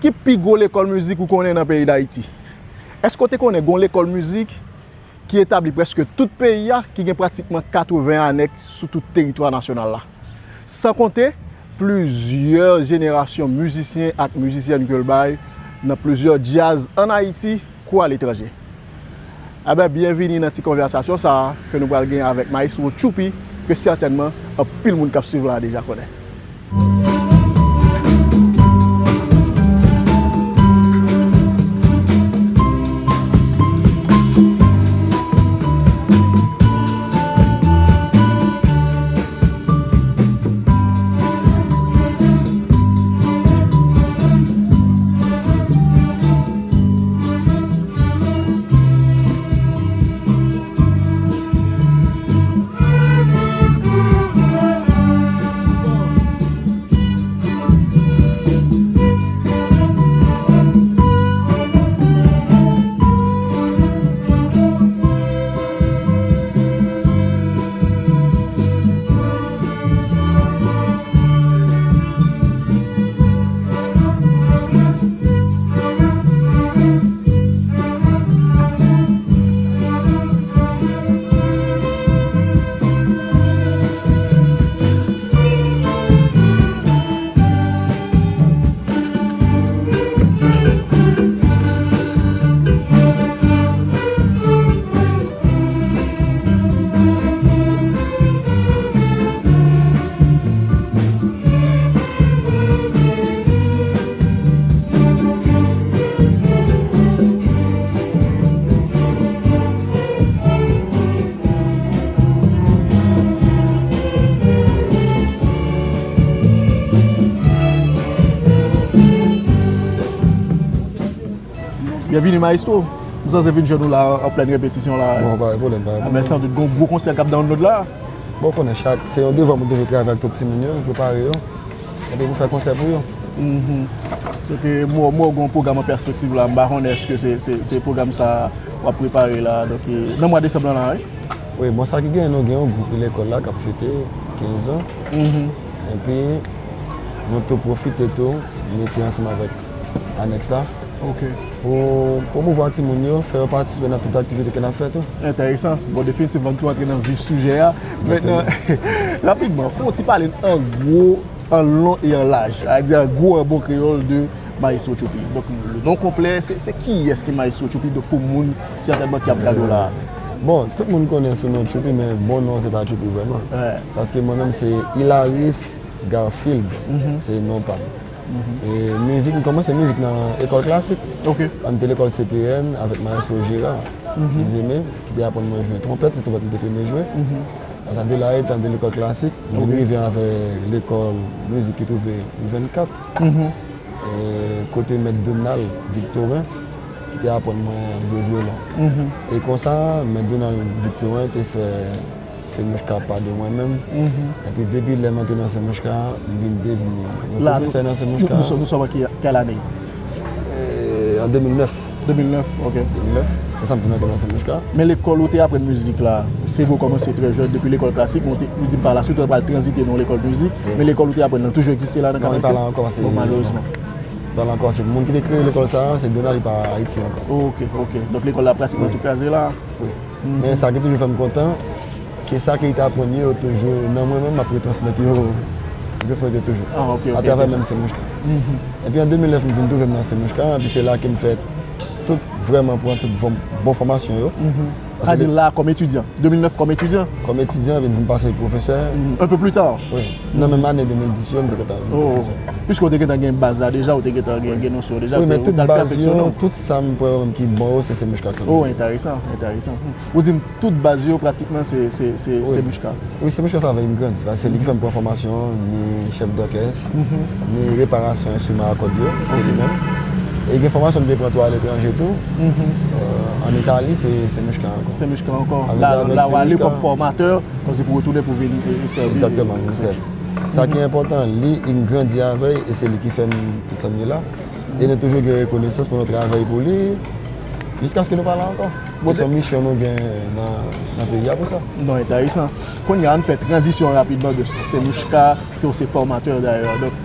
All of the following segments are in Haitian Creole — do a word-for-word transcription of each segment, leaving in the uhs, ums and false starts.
Ki pi gwo lekòl mizik ou konnen nan peyi Dayiti? Èske w te konnen gen yon lekòl mizik ki etabli prèske tout peyi a, ki gen pratikman katreven anèks sou tout teritwa nasyonal la? San konte plizyè jenerasyon mizisyen ak mizisyèn ke l bay nan plizyè djaz ann Ayiti kou aletranje. Enben, byenvini nan ti konvèsasyon sa a ke nou pral gen avèk Maestro Tchoupi, ke sètènman anpil moun k ap swiv la a deja konnen. Byenvini, maestro. M sanse vin jwenn ou la an plèn repetisyon la. Bon, pa gen pwoblèm, pa gen pwoblèm. Anben, san dout, gen yon gwo konsè k ap download la. Bon, ou konnen chak, se yon devwa pou nou devwe travay ak tout timoun yo, nou prepare yo. Epi pou fè konsè pou yo. Mhm. Donk, e, mwen, mwen gen yon pwogram an pèspektiv la, m pa konnen èske se, se, se pwogram sa w ap prepare la, donk, e, nan mwa desanm lan la, wi? Wi, bon, sa ki genyen, nou gen yon gwoup lekòl la k ap fete kenz an. Mhm. Epi, nou tou pwofite tou, mete ansanm avèk anèks la. Ok. Pou pwomouvwa timoun yo, fè yo patisipe nan tout aktivite ke n ap fè tou. Enteresan. Bon, definitivman, nou tou antre nan vif sijè a. Mentnan, rapidman, fè yon ti pale n an gwo, an lon e an laj. Sa vle di an gwo, an bon kreyòl de Maestro Tchoupi. Donk, le non konplè, se, se kiyès ki Maestro Tchoupi? Donk, pou moun, sètènman, ki ap gade w la. Bon, tout moun konnen sou non Tchoupi, men bon non, se pa Tchoupi vrèman. Paske mwen menm, se Hilaris Garfield, se non pa m. E mizik, m kòmanse mizik nan lekòl klasik. Ok. Ann te lekòl C P N avèk Maestro Gérard Izeme, ki te aprann mwen jwe twonpèt, se twonpèt m te premye jwe. Apre sa, de la, etan de lekòl klasik, m vin rive avèk lekòl mizik ki twouve rue vennkat, e, kote Mèt Donald Victorin, ki te aprann mwen jwe vyolon. E konsa, Mèt Donald Victorin te fè Semouchka pa de mwen menm. Epi depi lè m antre nan Semouchka, m vin devni yon pwofesè nan Semouchka. Nou, nou sòti an ki, kèl ane? E, an de mil nèf. De mil nèf, ok. De mil nèf, e sa m vin antre nan Semouchka. Men lekòl ou te aprann mizik la, se vre ou kòmanse trè jèn, depi lekòl klasik, men ou te, ou di m pa la suite ou pral tranzite nan yon lekòl mizik, men lekòl ou te aprann nan toujou egziste la nan Kanal Sèt? Non, li pa la ankò, se, bon, malerezman. Li pa la ankò, se moun ki te kreye lekòl sa a, se Donald, li pa Ayiti ankò. Ok, ok. Donk lekòl la pratikman tou kraze la? Wi. Men sa ki toujou fè m kontan, ke sa ke li te aprann yo toujou nan mwen menm, m ap retransmèt yo, retransmèt yo toujou. Ah, ok, ok, atravè menm Semouchka. Epi an de mil nèf, m vin twouve m nan Semouchka, epi se la ke m fè tout, vrèman pran tout bon, bon fòmasyon yo. Sa vle di la kòm etidyan, de mil nèf kòm etidyan? Kòm etidyan, epi m vin pase pwofesè. Un peu plus tard? Wi. Nan menm ane de mil dis yo, m te gentan vin pwofesè. Piske w te gentan gen baz la deja, ou te gentan gen, gen nosyon deja, ou t al pèfeksyone w. Wi, men tout baz yo, tout sa m kwè ki bon yo, se Semouchka ki fè m. Oh, enteresan, enteresan. Ou di m tout baz yo pratikman se, se, se, se Semouchka. Wi, Semouchka sa fè m grandi. Paske se li ki fè m pran fòmasyon, ni chèf dòkès, ni reparasyon enstriman a kòd yo, se li menm. E gen fòmasyon m te pran tou aletranje tou. Euh, ann Itali, se, se Semouchka ankò. Se Semouchka ankò. La, la w ale kòm fòmatè, kòmsi pou retounen pou vin, e, e sèvi. Egzakteman, vin sèvi. Sa ki enpòtan, li, m grandi avè l, e se li ki fè m tout sa m ye la. E nou toujou gen rekonesans pou nou travay pou li, jiskaske nou pa la ankò. Bon, se yon misyon nou gen nan, nan peyi a pou sa. Non, enteresan. Kounye a, ann fè tranzisyon rapidman de Semouchka, ke w se fòmatè dayè. Donk,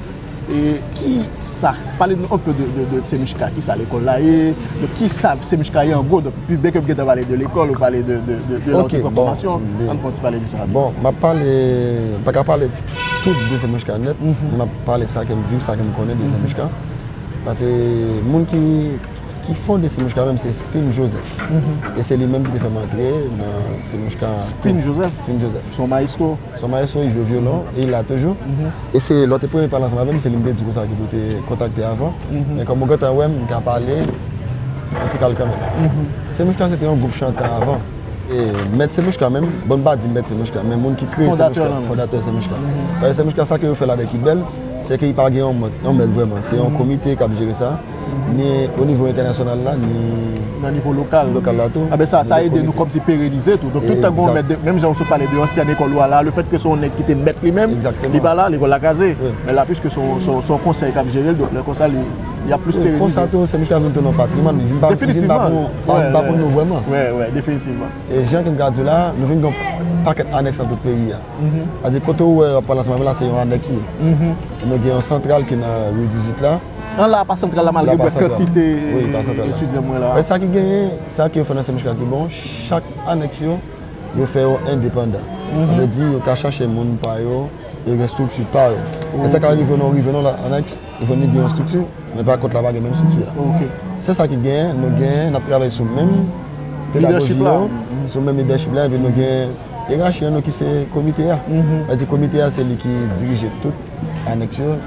E ki sa, pale nou un peu de, de, de Semuchka, ki sa lekòl la ye, de ki sa Semuchka ye an gwo, donk, byen ke m gentan pale de lekòl, ou pale de, de, de, de la ou te pran fòmasyon, ann fè yon ti pale de sa. Bon, m ap pale, m pa ka pale tout de Semuchka nèt, men m ap pale sa ke m viv, sa ke m konnen de Semuchka. Paske moun ki, ki fonde Semuchka menm, se Spin Joseph. E se li menm ki te fè m antre nan Semuchka. Spin Joseph? Spin Joseph. Se yon mayestwo? Se yon mayestwo, li jwe vyolon, e li la toujou. E se lè w te premye pale ansanm avè m, se li m te di konsa ki pou te kontakte avan. Men kòm ou gentan wè m, m ka pale yon ti kal kanmenm. Semuchka se te yon gwoup chantan avan. E Mèt Semuchka menm, bon, m pa di Mèt Semuchka, men moun ki kreye Semuchka, fondatè Semuchka. Paske Semuchka, sa ke yo fè ladan ki bèl, se ke li pa gen yon mèt, yon mèt vrèman. Se yon komite k ap jere sa. Ni o nivo entènasyonal la, ni nan nivo lokal. Lokal la tou. Anben sa, sa ede nou kòmsi perenize tou. Donk, tout tan gen yon mèt, menm jan ou sot pale de ansyen lekòl ou a la, lefètke se yon nèg ki te mèt li menm, li pa la, lekòl la kraze. Men la, piske se yon, se yon, se yon konsèy k ap jere l, donk lè konsa, li, li ap plis perenize. Konsa tou, Semuchka vin tounen yon patrimwàn, li vin ba, li vin ba pou, ba pou nou vrèman. Wi, wi, definitivman. E jan ke m ka di w la, nou vin gen yon pakèt anèks nan tout peyi a. Sa di, kote ou wè w ap pale ansanm avè m la, se yon anèks li ye. E nou gen yon santral ki nan ri dizuit la. An la, pa santral la, malgre m wè kantite etidyan mwen la. Men sa ki genyen, sa ke yo fè nan Semuchka ki bon, chak anèks yo, yo fè yo endepandan. Sa vle di, yo ka chache moun pa yo, yo gen estrikti pa yo. E sa ka rive nan, rive nan lòt anèks, ou jwenn li gen yon estrikti, men pa kont la pa gen menm estrikti a. Se sa ki genyen, nou genyen, n ap travay sou menm pedagoji yo, sou menm lidèchip la, epi nou gen yerachi an nou ki se komite a. Sa di komite a, se li ki dirije tout anèks yo,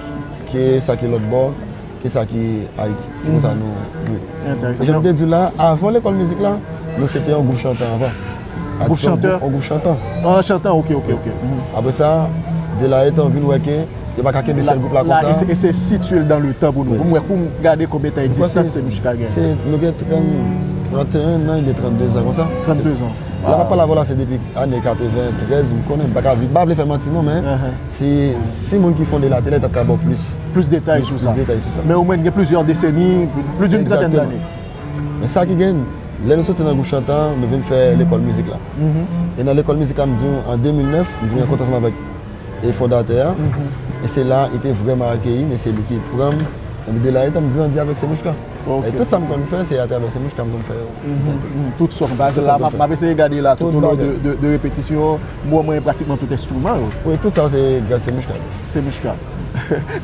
ki sa ki lòt bò, ki sa ki Ayiti. Se konsa nou, nou ye. E jan m te di w la, avan lekòl mizik la, nou se te yon gwoup chantan avan. Gwoup chantan? Yon gwoup chantan. Ah, chantan, ok, ok, ok. Apre sa, de la etan vin wè ke yo pa ka kenbe sèl gwoup la konsa. E se, e se sitiye l dan le tan pou nou. Pou m wè, pou m gade konbyen tan egzistans Semuchka gen. Se, nou gen trant, trant et un an, gen trant de zan konsa. Trant de zan. La m ap pale avè w la, se depi ane katreventrèz, m konnen, m pa ka, m pa vle fè manti non, men si, si moun ki fonde l a te la, li t ap ka ba w plis. Plis detay sou sa. Plis detay sou sa. Men omwen, gen plizyè deseni, plis d'une trentaine d'années. Men sa ki gen, lè nou soti nan gwoup chantan, nou vin fè lekòl mizik la. E nan lekòl mizik la, m di w, an de mil nèf, m vin rankontre ansanm avèk e fondatè a. E se la, li te vrèman akeyi m, e se li ki pran m. Epi de la etan m grandi avèk Semuchka. E tout sa m konn fè, se atravè Semuchka m konn fè yo. Tout sa, paske la, m ap, m ap eseye gade la, tout o long de, de, de repetisyon, m wè w manyen pratikman tout enstriman yo. Wi, tout sa se gras Semuchka. Semuchka.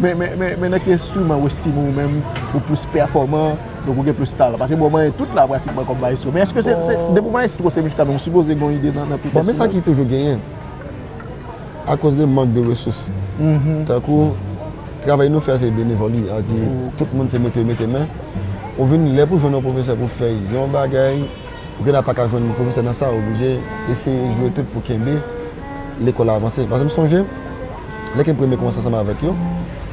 Men, men, men, men nan ki enstriman ou estime ou menm ou plis pèfòman, donk ou gen plis talan? Paske m wè w manyen tout la pratikman kòm mayestwo. Men èske se, se, depi w mayestwo Semuchka menm, ou sipoze gen yon ide nan, nan tout enstriman? Bon, men sa ki toujou genyen. Akoz de mank de resous. Tankou travay nou fè a se benevòl li, a di tout moun se mete, mete men. Ou vin lè pou jwenn yon pwofesè pou fè yon bagay, ou genlè pa ka jwenn pwofesè nan sa, ou oblije eseye jwe tout pou kenbe lekòl la avanse. Paske m sonje, lè ke m premye kòmanse ansanm avèk yo,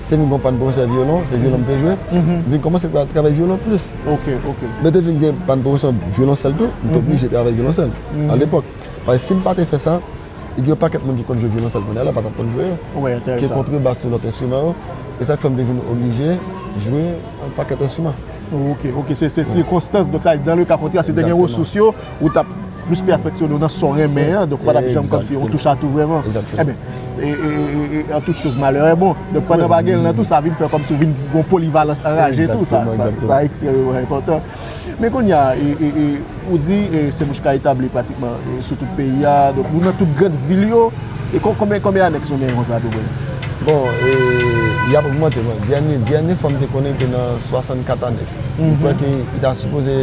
te vin gon pàn pwofesè vyolon, se vyolon m te jwe, m vin kòmanse tra-, travay vyolon plis. Ok, ok. Men te vin gen pàn pwofesè vyolonsèl tou, m te oblije travay vyolonsèl alepòk. Paske si m pa te fè sa, e gen yon pakèt moun ki konn jwe vyolonsèl kounye a la pa t ap konn jwe yo. Ki kontrebas tou lòt enstriman yo. E sa k fè m te vin oblije jwe yon pakèt enstriman. Ok, ok, se, se sikonstans. Donk sa, dans le cas contraire, si te gen resous yo, ou t ap plis pèfeksyone w nan sa w renmen an, donk ou pa t ap janm kòmsi yon touch à tout vrèman. Ebyen, e, e, e, e, en toute chose malheur est bon. Donk pandan pa gen l nan tou, sa vin fè kòmsi w vin gon polivalans anraje tou. Sa, sa, sa ekstrèmeman enpòtan. Men kounye a, e, e, e, ou di, e, Semuchka etabli pratikman, e, sou tout peyi a, donk nou nan tout grann vil yo. E kon-, konbyen, konbyen anèks nou genyen konsa apeprè? Bon, e, y ap ogmante, men dènye, dènye fwa m te konnen te nan swasannkat anèks. M kwè ke li ta sipoze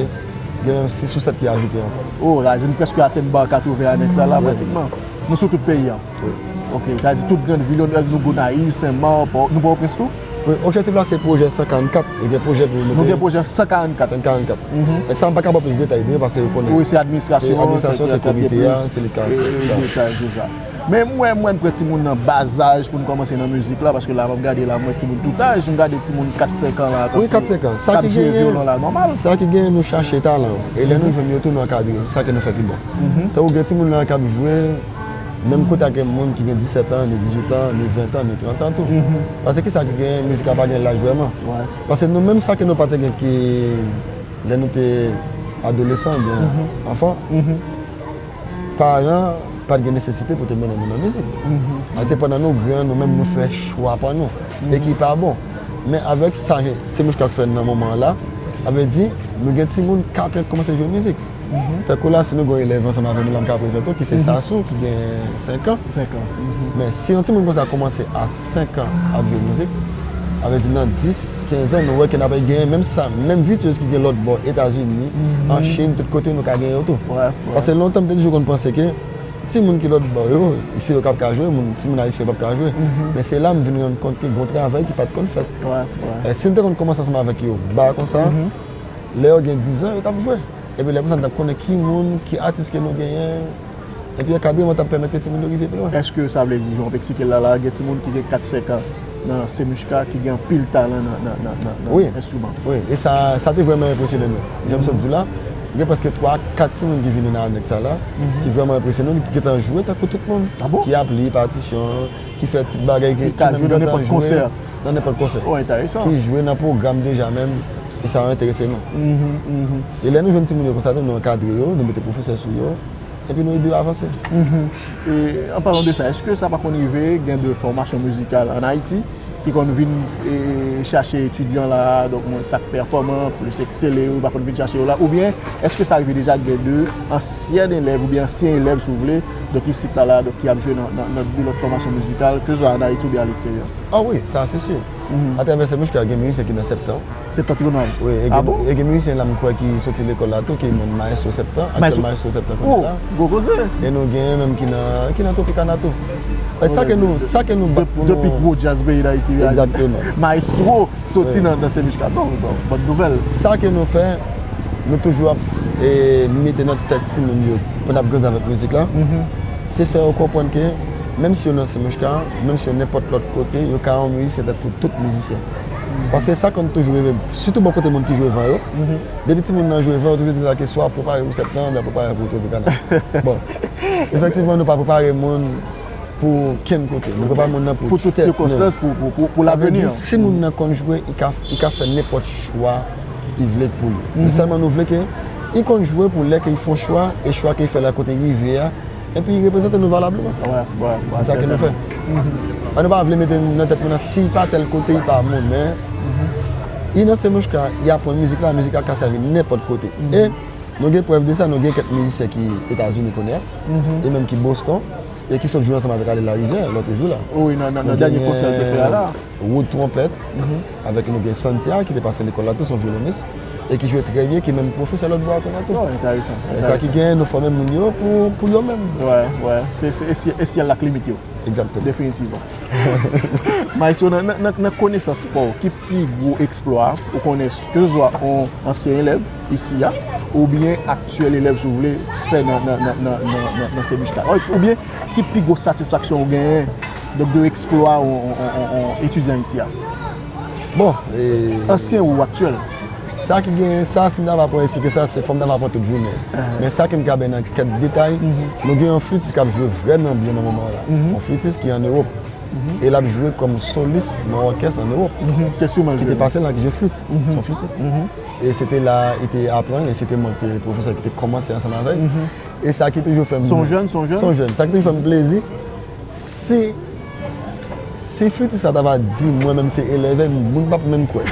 gen menm sis ou sèt ki ajoute ankò. Oh, la, nou prèske atenn ba katreven anèks la, la, pratikman. Nou sou tout peyi a. Wi. Ok, sa di tout grann vil yo, nou Gonayiv, Senmak, Pò-, nou Pòtoprens tou? Wi, objektif la se pwojè san karannkat, e gen pwojè pou nou mete. Nou gen pwojè san karannkat. San karannkat. E sa, m pa ka ba w plis detay de yo, paske yo konnen. Wi, se administrasyon, se administrasyon, se komite a, se li k ap fè sa. Detay sou sa. Men m wè, m wè n pran timoun nan ba zaj pou n kòmanse nan mizik la, paske la, m ap gade la, m wè timoun tout aj, m gade timoun kat, senk an la, wi, kat, senk an, k ap jwe vyolon la, nòmal. Sa ki genyen, nou chache talan yo. E lè nou jwenn yo tou, nou ankadre yo. Se sa ke nou fè pi bon. Tankou gen timoun la k ap jwe, menm kote ak moun ki gen disèt an, ni dizuit an, ni ven an, ni trant an tou. Paske kisa ki gen, mizik la pa gen laj vrèman. Paske nou menm sa ke nou pa te gen ki, lè nou te adolesan oubyen anfan, paran pa t gen nesesite pou te mennen nou nan mizik. Paske pandan nou gran, nou menm nou fè chwa pa nou. E ki pa bon. Men avèk sa Semouchka k fè nan moman an la, sa vle di, nou gen timoun kat an k kòmanse jwe mizik. Tankou la, si nou gen yon elèv ansanm avè nou la, m ka prezante w, ki se Sasou, ki gen senk an. Senk an. Men si yon timoun konsa kòmanse a senk an ap jwe mizik, sa vle di nan dis, kenz an, nou wè ke n ap genyen menm sa, menm vityèz ki gen lòt bò, Etazini, an Chin, tout kote, nou ka genyen yo tou. Paske lontan, m te toujou konn panse ke timoun ki lòt bò yo, se yo k ap ka jwe, moun, timoun ayisyen yo p ap ka jwe. Men se la m vin rann kont ke gen yon travay ki pa t konn fèt. E si n te konn kòmanse ansanm avèk yo, ba konsa, lè yo gen diz an, yo t ap jwe. Epi lè konsa, n t ap konnen ki moun, ki atis ke nou genyen. Epi ankadreman t ap pèmèt ke timoun yo rive pi lwen. Èske sa vle di, jan w ap eksplike l la, la, gen timoun ki gen kat, senk an nan Semouchka, ki gen anpil talan nan, nan, nan, nan, nan enstriman? Wi, e sa, sa te vrèman enpresyone nou. Jan m sot di w la, gen prèske twa, kat timoun ki vini nan anèks sa la, ki vrèman enpresyone nou, ki gentan jwe tankou tout moun, ki ap li patisyon, ki fè tout bagay, ki menm gentan jwe nan nenpòt konsè, ki jwe nan pwogram deja menm, e sa enterese nou. E lè nou jwenn timoun yo konsa tou, nou ankadre yo, nou mete pwofesè sou yo, epi nou ede yo avanse. An palan de sa, èske sa pa konn rive gen de fòmasyon mizikal ann Ayiti ki konn vin chache etidyan la, donk moun sa k pèfòman, plis eksele yo, pa konn vin chache yo la, oubyen èske sa rive deja gen de ansyen elèv oubyen ansyen elèv, si w vle, donk isit la, la, donk ki ap jwe nan, nan, nan de lòt fòmasyon mizikal, keseswa ann Ayiti oubyen aleksteryè? A wi, sa se si. Atravè Semouchka, gen mizisyen ki nan Septan. Septentrional. Wi, e gen, e gen mizisyen la m kwè ki soti lekòl la tou, ki menm mayestwo Septan, aktyèl mayestwo Septan kounye a la. Gwo koze. E nou gen menm ki nan, ki nan Tropicana tou. E sa ke nou, sa ke nou bat pou nou. Depi gwo djaz peyi Dayiti. Egzakteman. Mayestwo soti nan, nan Semouchka. Bon, bon, bòn nouvèl. Sa ke nou fè, nou toujou ap, e, mete nan tèt timoun yo, pou n ap grandi avèk mizik la, se fè yo konprann ke menm si yo nan Semouchka, menm si yo nenpòt lòt kote, yo ka yon mizisyen tankou tout mizisyen. Paske sa konn toujou rive, sitou bò kote moun ki jwe van yo. Depi timoun nan jwe van, yo toujou di sa ke swa prepare pou Septan, oubyen prepare pou Tropicana. Bon, efektivman, nou pa prepare moun pou kenn kote. Nou prepare moun nan pou tèt nou. Pou tout sikonstans, pou, pou, pou, pou lavini. Sa vle di, si moun nan konn jwe, li ka, li ka fè nenpòt chwa li vle pou li. Men sèlman nou vle ke li konn jwe pou lè ke li fè yon chwa, e chwa ke li fè la kote li rive a, epi li reprezante nou valableman. Se sa ke nou fè. An nou pa vle mete nan tèt moun nan, si li pa tèl kote, li pa moun, men li nan Semouchka, li aprann mizik la, mizik la ka sèvi nenpòt kote. E nou gen prèv de sa, nou gen kèk mizisyen ki Etazini kounye a, e menm ki Boston, e ki sot jwe ansanm avèk Ale Larivyè lòt jou la. Wi, nan, nan, nan dènye konsè l te fè a la. Wood Twompèt, avèk nou gen Santia, ki te pase lekòl la tou, se yon vyolonis, e ki jwe trè byen, ki menm pwofesè lòt bò a kounye a tou. Enteresan. E sa ki gen, nou fòme moun yo pou, pou yo menm. Wi, wi. Se, se, e syèl la k limit yo. Egzakteman. Definitivman. Maestro, nan, nan, nan, nan konesans pa w, ki pi gwo eksplwa ou konnen, keseswa yon ansyen elèv isi a, oubyen aktyèl elèv, si w vle, fè nan, nan, nan Semouchka? Oubyen, ki pi gwo satisfaksyon ou genyen, donk, de eksplwa yon, yon, yon, yon etidyan isi a? Bon, e. Ansyen ou aktyèl? Sa ki genyen, sa, si m ta va pran eksplike sa, se fò m ta va pran tout jounen. Men sa ke m ka bay nan kèk detay, nou gen yon flitis k ap jwe vrèman byen nan moman an la. Yon flitis ki an Ewòp. E l ap jwe kòm solis nan òkès an Ewòp. Ki te pase la, ki jwe flit. Se yon flitis. E se te la, li te aprann, e se te mwen ki te pwofesè ki te kòmanse ansanm avè l. E sa ki toujou fè m. Se yon jèn, se yon jèn? Se yon jèn. Sa ki toujou fè m plezi, si, si flitis la ta va di mwen menm se elèv, moun p ap menm kwè.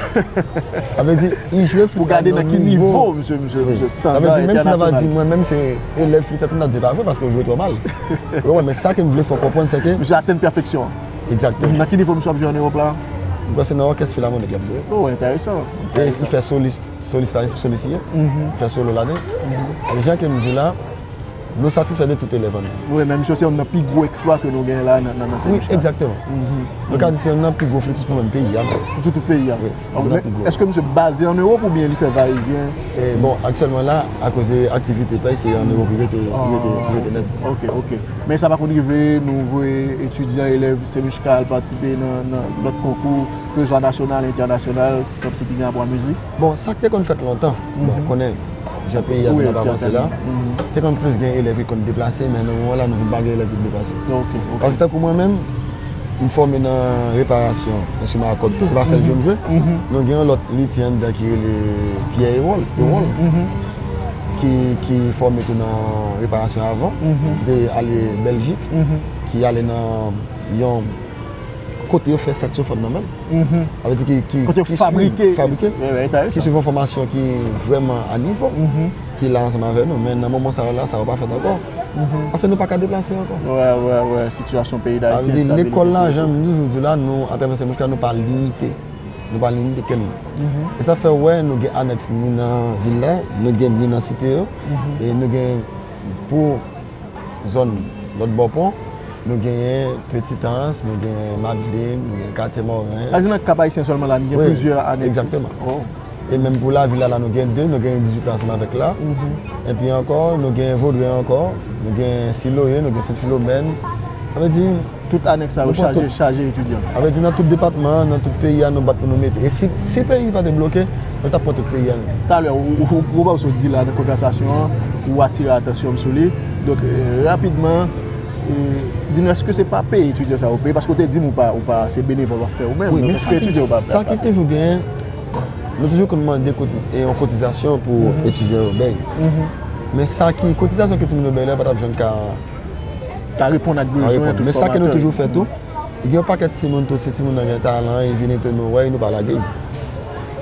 Sa vle di, li jwe flit la nan yon nivo. Pou gade nan ki nivo, misye, misye, misye, standa entènasyonal. Sa vle di, menm si l ta va di mwen menm se elèv flit la, tout moun ap di pa vre, paske w jwe twò mal. Ou konprann, men sa ke m vle fè w konprann, se ke. Misye atenn pèfeksyon an. Egzakteman. Nan ki nivo misye ap jwe an Ewòp la? M kwè se nan òkès filamonik l ap jwe. O, enteresan. E li fè solis, solis la, se solis li ye. Li fè solo ladan. E jan ke m di la, nou satisfè de tout elèv an nou. Wi, men misye se youn nan pi gwo eksplwa ke nou genyen la nan, nan, nan Semouchka. Wi, egzakteman. Nou ka di se youn nan pi gwo flitis pou menm peyi a menm. Pou tout peyi a. Wi, youn nan pi gwo. Èske misye baze an Ewòp oubyen li fè vayevyen? E bon, aktyèlman la, akoz de aktivite pa l, se an Ewòp li rete, li rete, li rete nèt. Ok, ok. Men sa pa konn rive nou voye etidyan, elèv Semouchka al patisipe nan, nan lòt konkou, keseswa nasyonal, entènasyonal, kòmsi ki gen rapò a mizik? Bon, sa k te konn fèt lontan, bon, konnen jan peyi a vin ap avanse la, te konn plis gen elèv ki konn deplase, men nan moman la, nou vin pa gen elèv ki deplase. Paske tankou mwen menm, m fòme nan reparasyon enstriman a kòd tou, se pa sèl jwe m jwe. Nou gen yon lòt litye anndan ki rele Pierre Erol, Erol, ki, ki fòme tou nan reparasyon avan, ki te ale Bèljik, ki ale nan yon kote yo fè saksofonn nan menm. Sa vle di ki, ki, ki swiv, fabrike, ki swiv yon fòmasyon ki vrèman a nivo, ki la ansanm avèk nou. Men nan moman sa yo la, sa yo pa fèt ankò. Paske nou pa ka deplase ankò. Wè, wè, wè, sitiyasyon peyi Dayiti, enstabilite. Sa vle di, lekòl la, jan m toujou di la, nou, atravè Semouchka, nou pa limite. Nou pa limite kè nou. E sa fè w wè, nou gen anèks ni nan vil la, nou gen ni nan site yo, e nou gen pou zòn lòt bò pon, nou genyen Petitans, nou genyen Madlin, nou genyen Katye Mòren. Sa di nan Kap Ayisyen sèlman la, nou gen plizyè anèks. Egzakteman. E menm pou lavil la, la nou gen de, nou genyen dizuit la ansanm avèk la. Epi ankò, nou genyen Vodren ankò, nou genyen Siloye, nou genyen Sent Filomèn. Sa vle di, tout anèks sa yo chaje, chaje etidyan. Sa vle di, nan tout depatman an, nan tout peyi a, nou bat pou nou mete. E si, si peyi pa te bloke, nou t ap pran tout peyi a menm. Talè, ou, ou, ou, ou, ou di la nan konvèsasyon an, ou atire atansyon m sou li. Donk, e, rapidman, e, di nou, èske se pa peye etidyan sa yo peye? Paske ou te di m ou pa, ou pa, se benevòl w ap fè ou menm. Donk, èske etidyan yo pa fè? Sa ki toujou genyen, nou toujou konn mande koti-, e, yon kotizasyon pou etidyan yo bay. Men sa ki, kotizasyon ke timoun yo bay la, pa t ap janm ka, ka reponn ak bezwen tout fòmatè. Men sa ke nou toujou fè tou, gen yon pakèt timoun tou, si timoun nan gen talan, e vin ete nou wè, nou pa lage.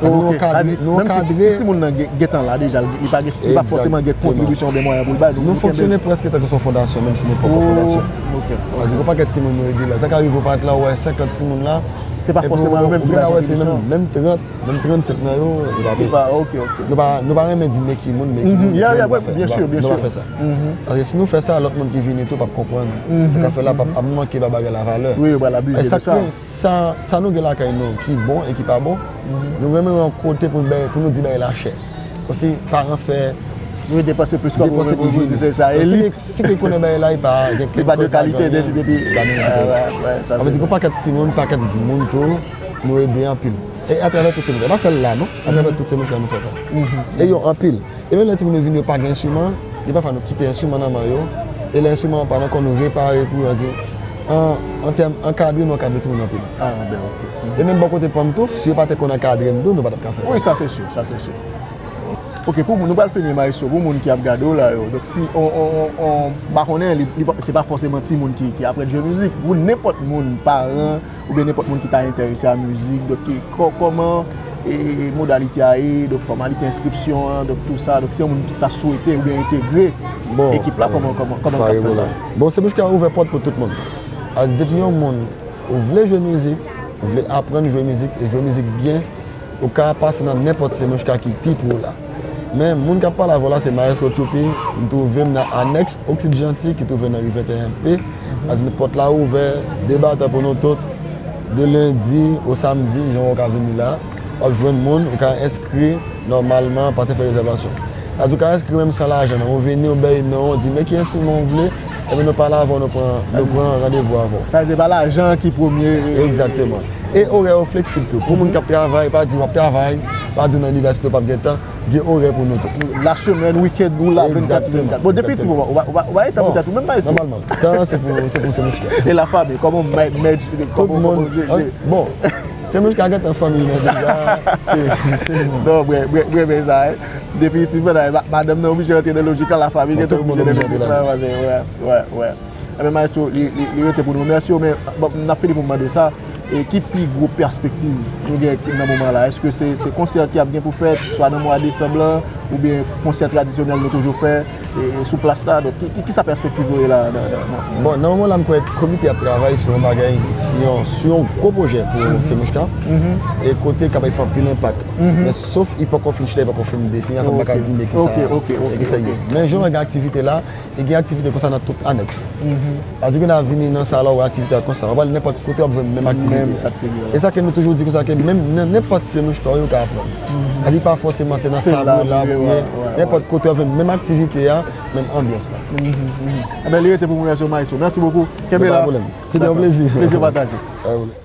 Nou ankadre, nou ankadre. Si timoun nan gen, gentan la deja, li pa gen, li pa fòseman gen kontribisyon oubyen mwayen pou l bay, nou, nou fonksyone prèske tankou se yon fondasyon, menm si nou poko fondasyon. Sa vle di, gen yon pakèt timoun nou ede la. Sa ka rive ou pa t la, ou wè senkant timoun la. Se pa fòseman yo menm ki bay kontribisyon. Menm trant, menm trannsenk nan yo, yo pa peye. Nou pa, nou pa renmen di men ki moun, men ki moun, men nou pa fè, nou pa, nou pa fè sa. Paske si nou fè sa, lòt moun ki vini tou p ap konprann. Sa ka fè la, p ap, ap manke ba bagay la valè. Wi, yo pral abize de sa. Sa, sa nou gen lakay nou ki bon e ki pa bon, nou renmen yon kote pou nou bay, pou nou di bagay la chè. Kòmsi paran fè. Nou depanse plis kòb pou nou di se sa elit. Si, si ke konnen bagay la, li pa gen, li pa de kalite depi, depi. Sa vle di, gen yon pakèt timoun, pakèt moun tou, nou ede anpil. E atravè tout se moun, pa sèl la, non? Atravè tout se moun sa nou fè sa. E yo anpil. E menm lè timoun yo vini, yo pa gen enstriman, gen pafwa nou kite enstriman nan men yo, e lè enstriman an pa nan kò nou, repare pou yo di, an, an tèm ankadre, nou ankadre timoun anpil. Ah, ben, ok. E menm bò kote pa m tou, si yo pa te konn ankadre m tou, nou pa t ap ka fè sa. Wi, sa se si, sa se si. Ok, pou moun, nou pral fini, Maestro, pou moun ki ap gade w la yo. Donk, si on, on, on, on, m pa konnen, li, li pa, se pa fòseman timoun ki, ki aprann jwe mizik. Pou nenpòt moun, paran, oubyen nenpòt moun ki ta enterese a mizik, donk, e, kò-, kòman, e, e, modalite a ye, donk, fòmalite enskripsyon an, donk, tou sa, donk, si yon moun ki ta swete oubyen entegre ekip la, kòman, kòman, kòman l ka fè sa? Bon, Semouchka ouvè pòt pou tout moun. Sa vle di, depi yon moun, ou vle jwe mizik, ou vle aprann jwe mizik, e jwe mizik byen, ou ka pase nan nenpòt Semouchka ki pi pre w la. Men, moun k ap pale avè w la, se Maestro Tchoupi. M twouve m nan anèks Oksid Janti ki twouve nan ri venteyen P. Sa vle di pòt la ouvè, de batan pou nou tout. De lendi o samdi, jan w ka vini la, w ap jwenn moun, ou ka enskri nòmalman, pase fè rezèvasyon. Sa vle di ou ka enskri menm san lajan, non. Ou vini, ou bay non, ou di men ki enstriman w vle, epi nou pale avè w, nou pran, nou pran randevou avè w. Sa vle di se pa lajan ki premye, e, egzakteman. E orè yo fleksib tou. Pou moun k ap travay, pa di w ap travay, pa di w nan inivèsite w p ap gen tan, gen orè pou nou tou. Lasemèn, wikenn, ou la vennkat sou vennkat. Bon, definitivman, ou pa, ou pa, ou pa gen tan pou tèt ou menm, Maestro. Nòmalman, tan an se pou, se pou Semouchka. E lafanmi, kòman w mè-, mèj, kòman w jere? Bon, Semouchka gentan fanmi nan deja, se, se nou. Non, mwen, mwen, mwen renmen sa, wi. Definitivman, ma-, madanm nan oblije rantre nan lojik la, lafanmi gentan oblije rantre nan lojik la, wè, wè, wè. Ebyen, Maestro, li, li, li rete pou nou remèsye w, men, bon, n ap fini pou m mande w sa, e ki pi gwo pèspektiv nou gen nan moman la? Èske se, se konsè ki ap gen pou fèt, swa nan mwa desanm lan, oubyen konsè tradisyonèl nou toujou fè, e, sou plas la? Donk, ki, ki, kisa pèspektiv nou ye la, nan, nan, nan? Bon, nan moman la, m kwè komite ap travay sou yon bagay, sou yon, sou yon gwo pwojè pou Semouchka, e kote k ap fè anpil enpak. Men sof li poko fin chita, li poko fin defini, anfen, m pa ka di men kisa, men kisa l ye. Men jan w wè gen aktivite la, e gen aktivite konsa nan tout anèks yo. Sa vle di ke n a vini nan sa la, w wè aktivite a konsa. W ap al nenpòt kote, w ap jwenn menm aktivite a. E sa ke nou toujou di konsa, ke menm nan nenpòt Semouchka yo ka aprann. Sa vle di pa fòseman se nan Sabre la pou ye. Nenpòt kote w ap jwenn menm aktivite a, menm anbyans la. Ebyen, li rete pou mwen, Maestro. Mèsi bokou. Kenbe la. Pa gen pwoblèm. Se te yon plezi. Plezi pataje. Pa gen pwoblèm.